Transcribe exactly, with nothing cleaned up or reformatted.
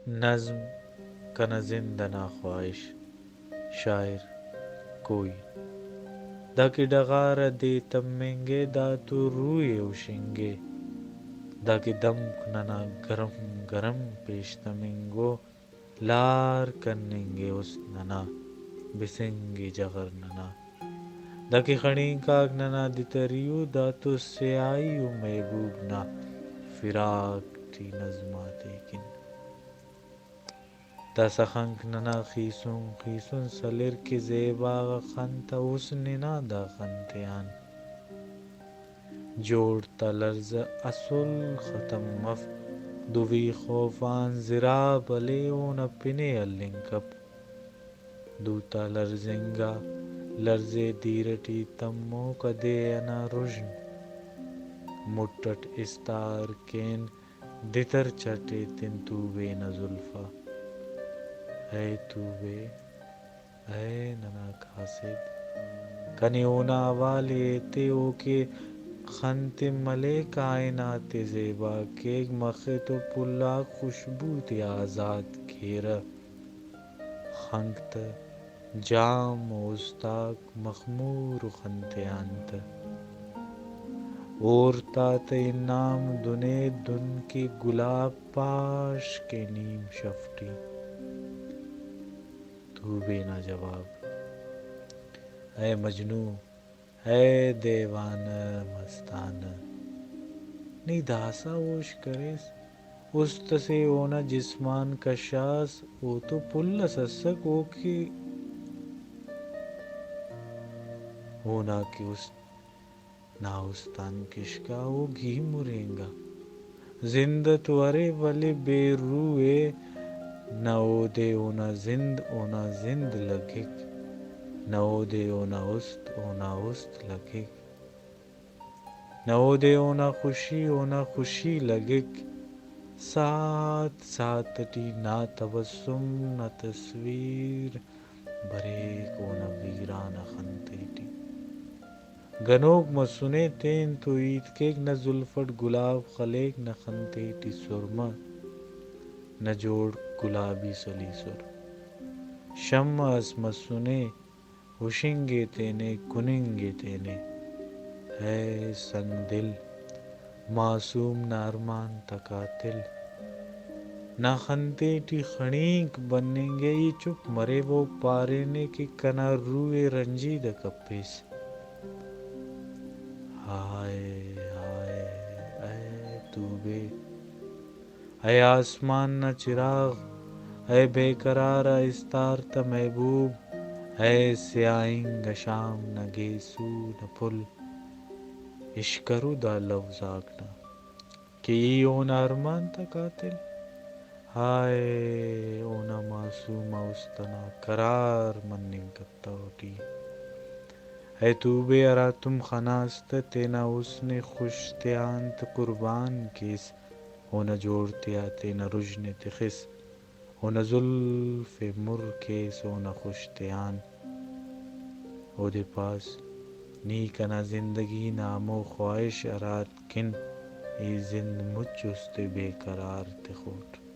نظم کنا زند انا خواہش۔ شاعر کوئی۔ دا کہ ڈغار آ دے تمنگے، دا تو روح ءِ ہشنگے۔ دا کہ دمک ننا گرم گرم پیش تمنگو، لار کننگے حسن انا، بسنگے جغر ننا۔ دا کہ خننگ کاک ننا دتری ءُ، دا تو سیاہی ءُ محبوب نا فراق ٹی نظم آتے کن۔ داسہ خنک ننا خیسن خیسن سلر کہ زیبا غا خن تا حسن ہنا دا خن تیان۔ جوڑ تا لرزہ اسل ختم مف، دوی خوف آن زراب ہلے اونا پن ءِ ہلنگ کپ۔ دو تا لرزنگا لرزے دیر ٹی تموک ادے انا رژن۔ مٹ اٹ استار کین دتر چٹ ایتن توبے نا زلفا۔ اے توبے، اے ننا قاصد، کنے اونا حوال ءِ ایتے، او کہ خن تے ملے کائنات ءِ زیبا کیک، مخ ءِ تو پھل آک خوشبو تے آزاد کیرہ۔ خنک تہ جام و استاک مخمور و خن تیان تہ۔ ہور تا تہ انعام دنے دن کہ گلاب پاش کہ نیم شف ٹی۔ توبے نا جواب۔ اے مجنو، اے دیوانہ مستانہ، نی داسہ ہوش کریس؟ است اسے اونا جسم آن کشاس، او تو پھل اس اسک، او کہ اونا کہ است نا است آن کشکا، او گیمرینگا۔ زند تو ارے ولے بے روح ءِ، نہ اودے اونا زند اونا زند لگک، نہ اودے اونا است اونا است لگک۔ نہ اودے اونا خوشی اونا خوشی لگک۔ ساعت ساعت ٹی نا تبسم نا تصویر بریک اونا ویران آ خن تیٹی۔ گنوک مسنے تین تو ہیت کیک، نہ زلف اٹ گلاب خلیک، نہ خن تیٹی سرمہ، نہ جوڑ گلابی سلیسر۔ شمع اس مسنے ہشنگ ءِ تینے، کننگ ءِ تینے۔ اے سنگ دل، معصوم نا ارمان تا قاتل۔ نا خن تیٹی خننگ بننگ ءِ، ای چپ مریوہ، او پارینے کہ کنا روح ءِ رنجیدہ کپیس۔ ہائے ہائے، اے توبے۔ اے آسمان نا چراغ، اے بے قرار آ استار تا محبوب، اے سیاہ انگ آ شام نا گیسو نا پھل، اشکرو دا لوز آک نا کہ ای اونا ارمان تا قاتل۔ ہائے اونا معصوم آ است انا قرار مننگ کتوٹی۔ اے توبے، ہراتم خناس تہ تینا حسن خوش تیان تہ قربان کیس۔ اونا جوڑ تیا تینا رژن ءِ تخس، اونا زلف ءِ مر کیس اونا خوش تیان۔ اودے پاس، نی کنا زندگی نا ہمو خواہش ہراتکن ای زند مچ است ءِ بے قرار تخوٹ۔